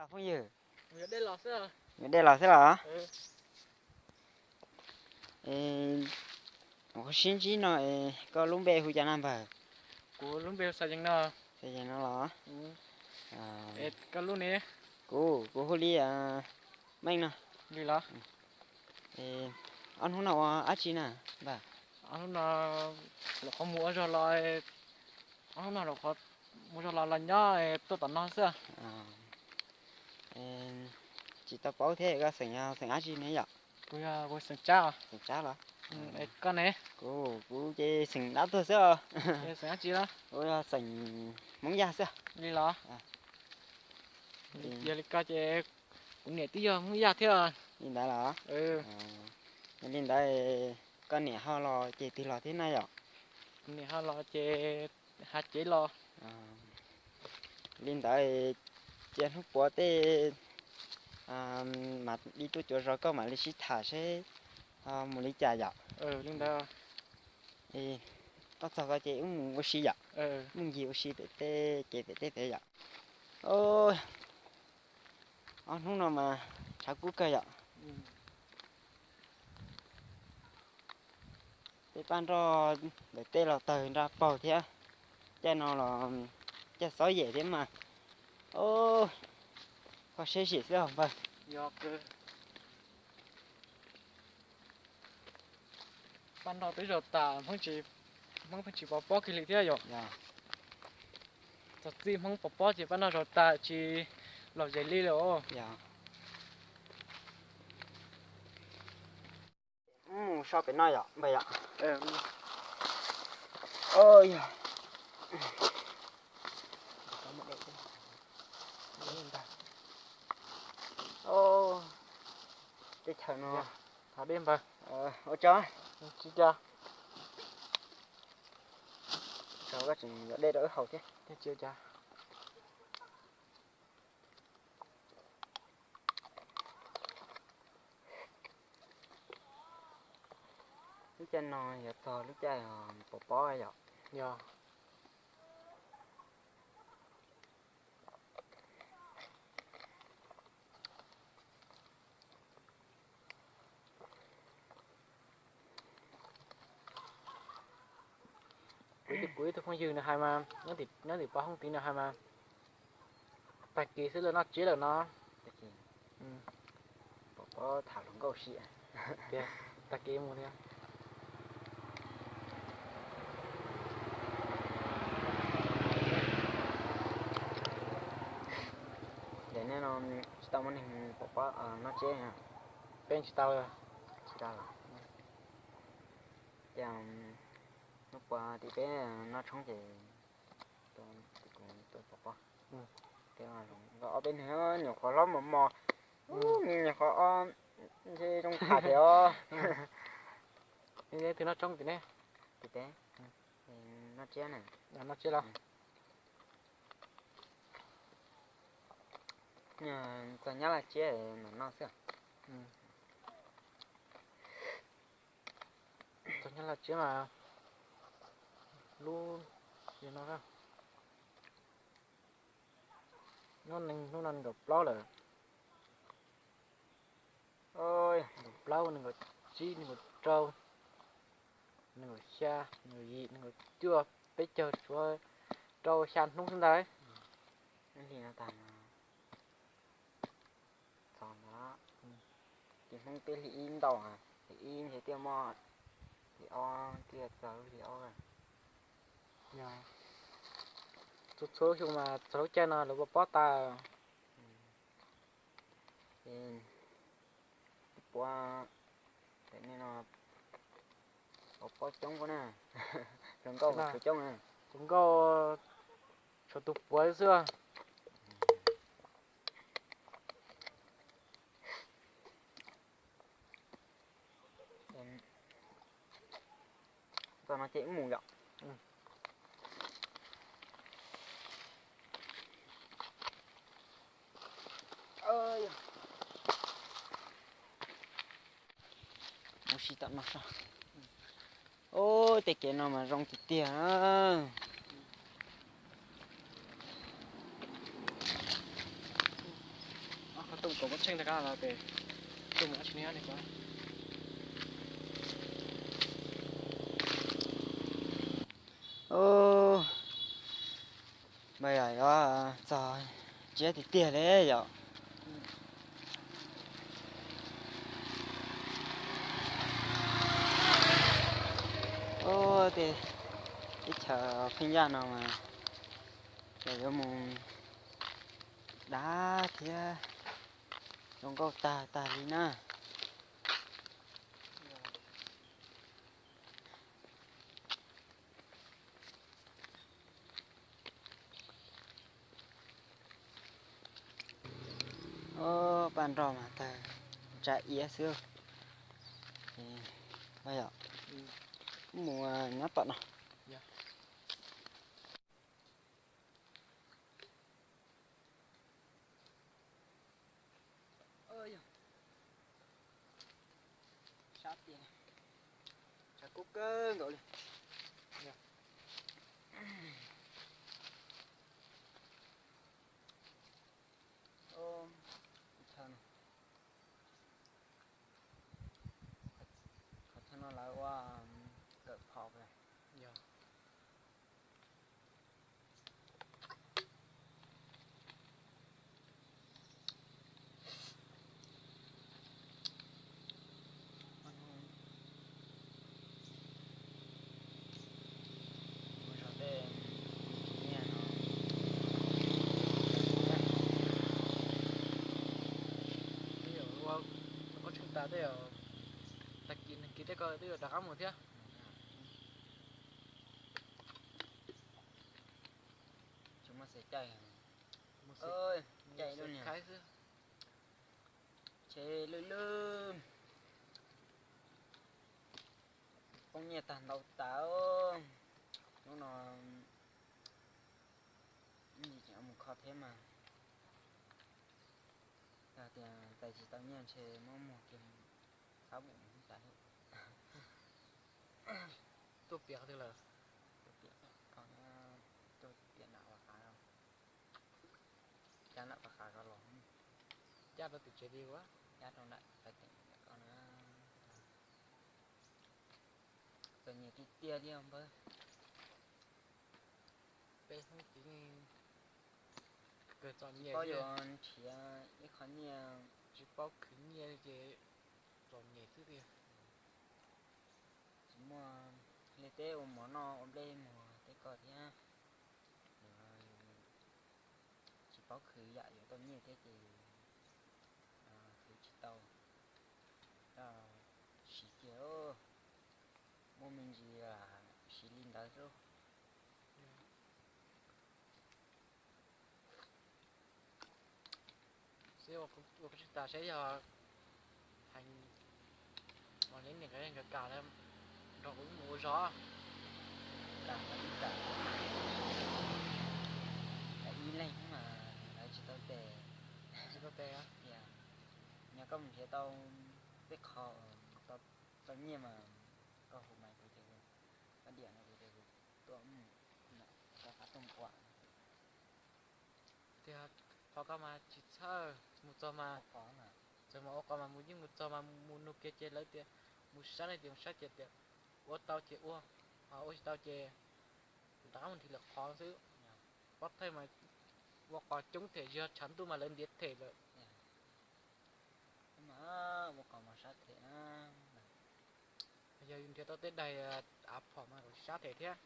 Phooj ywg, yuav dej los xwb los? Kuv sib ntsib no, koj lub npe hu cas na npawg? Kuv lub npe hu Xayees no. Xayees no los? Koj lub ne? Kuv, kuv hu li Meej no. Li los? Ob hnub no ua dab tsi na npawg? Ob hnub no, lawv qhov mus ua zog los, ob hnub no lawv qhov mus zog los los nyob tuaj tom no xwb. Tsis tau paub thiab, koj xeem, xeem dab tsi ne yom? Kuv yog, kuv xeem Tsab. Xeem Tsab los? Koj ne? Kuv, kuv ces xeem Dab Tuag xwb os. Xeem dab tsi los? Kuv yog xeem Hmoob Yaj xwb. Li los? Yog li ko ces kuv niam twb yog Hmoob Yaj thiab. Li ntawd los? Yog li ntawd, koj niam ho los ces twg los thiab na yom? Kuv niam ho los ces hav cev los. Li ntawd, cia hnub puav tej mas li tuaj cuav zos koj mam li sib tham seb mus li cas yom. Li ntawd, koj txog koj ces wb mus ua si yom. Mus ncig ua si pem tej kev pem tej pem yom. Ob hnub no mas tshav kub kawg yom. Tej paj nroj ntawm tej los tawg nra paug thiab. Caij no los caij xob yem thiab mas. Koj saib sim xwb os npawg. Paj nroj twb zaug tas, Hmoob pheej tsis pov pob kiag li thiab yom. Txog txij Hmoob pov pob ces paj nroj zaug tas tsis lom zem li lawm. Mus so pem no yom npawg yom. Teb chaws no, thov dej npawg. Ua tsaug. Tsis cas. Tsaug, koj tseem yuav dej rau wb haus thiab. Tsis ua cas. Lub caij no yuav txog lub caij pov pob yom. Yog. Kuv, kuv ib tug phooj ywg nws hais mas, nyob tim pov hooj tid nws hais mas, tag kis xwb lawv noj tsiab lawm no. Pov pob tham hluas nkauj siab. Tias tag kis mus thiab. Ces nej no tsis tau muaj neeg pov pob noj tsiab? Peb tsis tau. Tsis tau los? Ces hnub puas tim peb noj tshoob ces tuaj pov pob. Nkawd ob peb neeg nyuam qhuav hlob mos mos, nyuam qhuav ob ntshe zoo tham tiag os. Twg noj tshoob tim ne? Tim peb noj tsiab na. Noj tsiab los? Txog nyab laj tsiab mam noj xwb. Txog nyab laj tsiab mas lub no, nyob neeg hnub no nees nkaum plaub lawm. Nees nkaum plaub, nees nkaum tsib, nees nkaum rau, nees nkaum xya, nees nkaum yim, nees nkaum cuaj, peb caug, tshuav rau xya hnub xwb ntag. Txog ntawd, ces Hmoob peb hli ib ntau, hli ib ntshe thiaj muaj, hli ob thiaj txog lub hli ob. Txhua txhua xyoo mas txog lub caij no lawv ua pob tas. Ces puav, no, ua pob coob na, hluas nkauj tshuav coob na. Hluas nkauj tshuav tus puav xwb. Txog no ces wb mus yom. Mus si tom no so. Ub, tej kev no mas zoo tiag tiag. Kom muab tsheej tag kab los ces tuaj mus dab tsi ne kuv. Ub, mas yog yuav txog tsiab tiag tiag li yom. Ub, tej teb chaws pheej yaj no mas ces yuav mus dav thiab zoo nkauj tag tag li na. Ob paj nrog mas tawg ntsa iab xwb. Yog mus nyob tom no. Sab tias tshav kub kawg nkaus li. Qhov chaw no, qhov chaw no lawv ua kawm phom. Mus zov tej nyiaj no. Ua, ua tsheej tas tej, tag kis nag kis tej ko twb yuav rov qab mus thiab. Tsis muaj xav caij, caij lub niag khaib xwb. Tsheb lwj lwj, poob nyiaj tag ntau tas. Hnub no mus kho thiab mas, yog tias tais tsis tau nyiaj ntshe muab muag kiag, txhob mus mus tas li. Tuaj piav qhov twg lawm? Tuaj piav, tuaj piav nam Vaj Qhav, cab nam Vaj Qhav ko los, cab rau tim tsev li ua, cab rau nram Fais Teem ko na. Txom nyem tiag tiag li os npawg. Peb Hmoob tsis, kawg txom nyem, tsis paub yuav nrhiav ib qho nyiaj, tsis paub khwv nyiaj ces txom nyem xwb tiag. Tsis muaj li teb ua mov noj ua nplej muag tej ko thiab. Tsis paub khwv yam yuav tau nyiaj thiab ces khwv tsis tau. Siv kiag, muaj me ntsis siv li ntawd xwb. Seb ua kuv tsis tas seb yog heev, mas neb niam nkawd kam nrog kuv mus ua zog. Kam, ib leeg mas lawv tsis tau tes. Tsis tau tes. Yog koj mus nrhiav tau tej qho tau nyiaj mas koj hu mas kuv ces, koj diam no kuv ces kuv tuaj mus, koj qab tuaj mus ua. Tias qhov ko mas tsis txhawj, mus txog mas, txawm mas ua qhov mas mus yeej mus txog mas mus nug kiag ces lawv tias mus sab ne ces mus sab ces tias ua tau ces ua, ho ua tsis tau ces rov qab mus nrhiav lwm qhov xwb. Pob thaij mas ua qhov coob them, tsis yog tshav ntuj mas lawv ntiav them lawm. Ua qhov mas sab them na. Yog yus nrhiav tau tej daim av phom mas sab them thiab.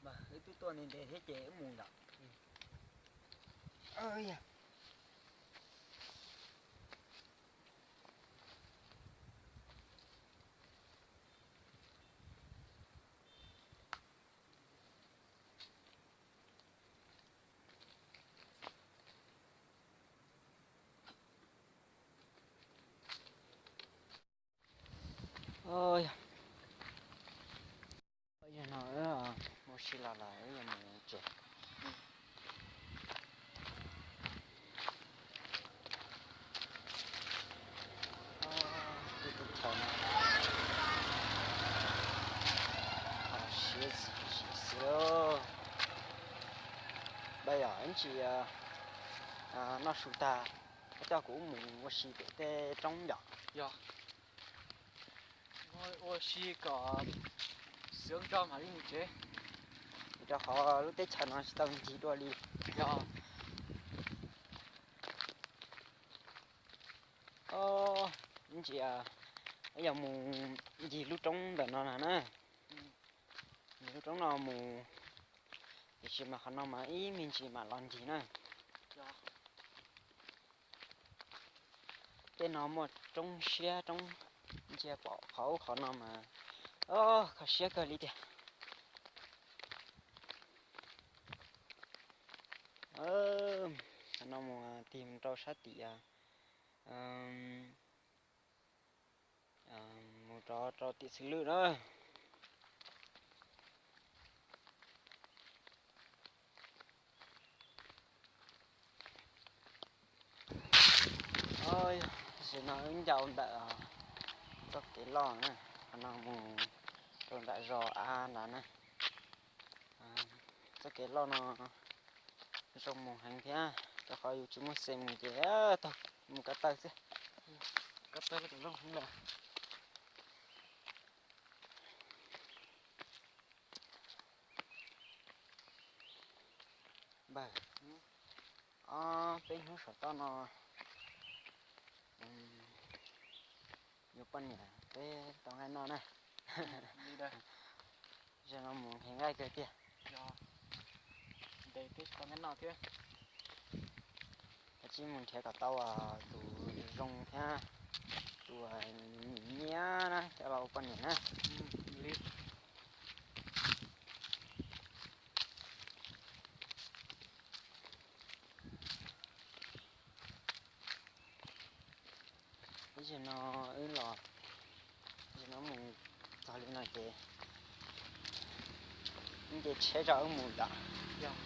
Mas wb twb tuaj ntev ntev thiab ces wb mus lawm. Yog no wb mus si los lawm wb yuav mus tsev. Twb teb chaws no siab Tsis noj su tag, koj coj kuv mus ua si pem tej roob yom? Yog, ua si kom sawv tso mam li mus tsev, rau qhov lub teb chaws no tsis tau ncig dua li. Yog, ntsia, yog mus ncig lub roob ntawm no na na, ncig lub roob no mus, tiam sis mas qhov no mas ib me ntsis mam los ncig na. Tej no muaj roob siab roob, ntsia pom qhov ub qhov no mas, o, kho siab kawg li tiag. Qhov no mus tig mus rau sab tim, mus rau rau tim xws lwm na. Tam sim no wb ncau ntawm txoj kev loj na, qhov no mus rau nram zos av ntawd na. Txoj kev loj no zoo mus heev thiab, rau qhov yus tsis muaj xe mus ces taug mus ko taw xwb. Ko taw los zoo heev lawm. Npawg, ob peb hnub saum toj no yuav poj niam peb tau nqaij noj na. Zaum no mus nqhis nqaij kawg tiag. Kav tsij mus nrhiav kom tau tus zoo thiab tus nyiam nyiam na coj los ua poj niam na. Ib zaug no wb los, ib zaug no mus txog li no ces wb nce tsheb tso wb mus yom.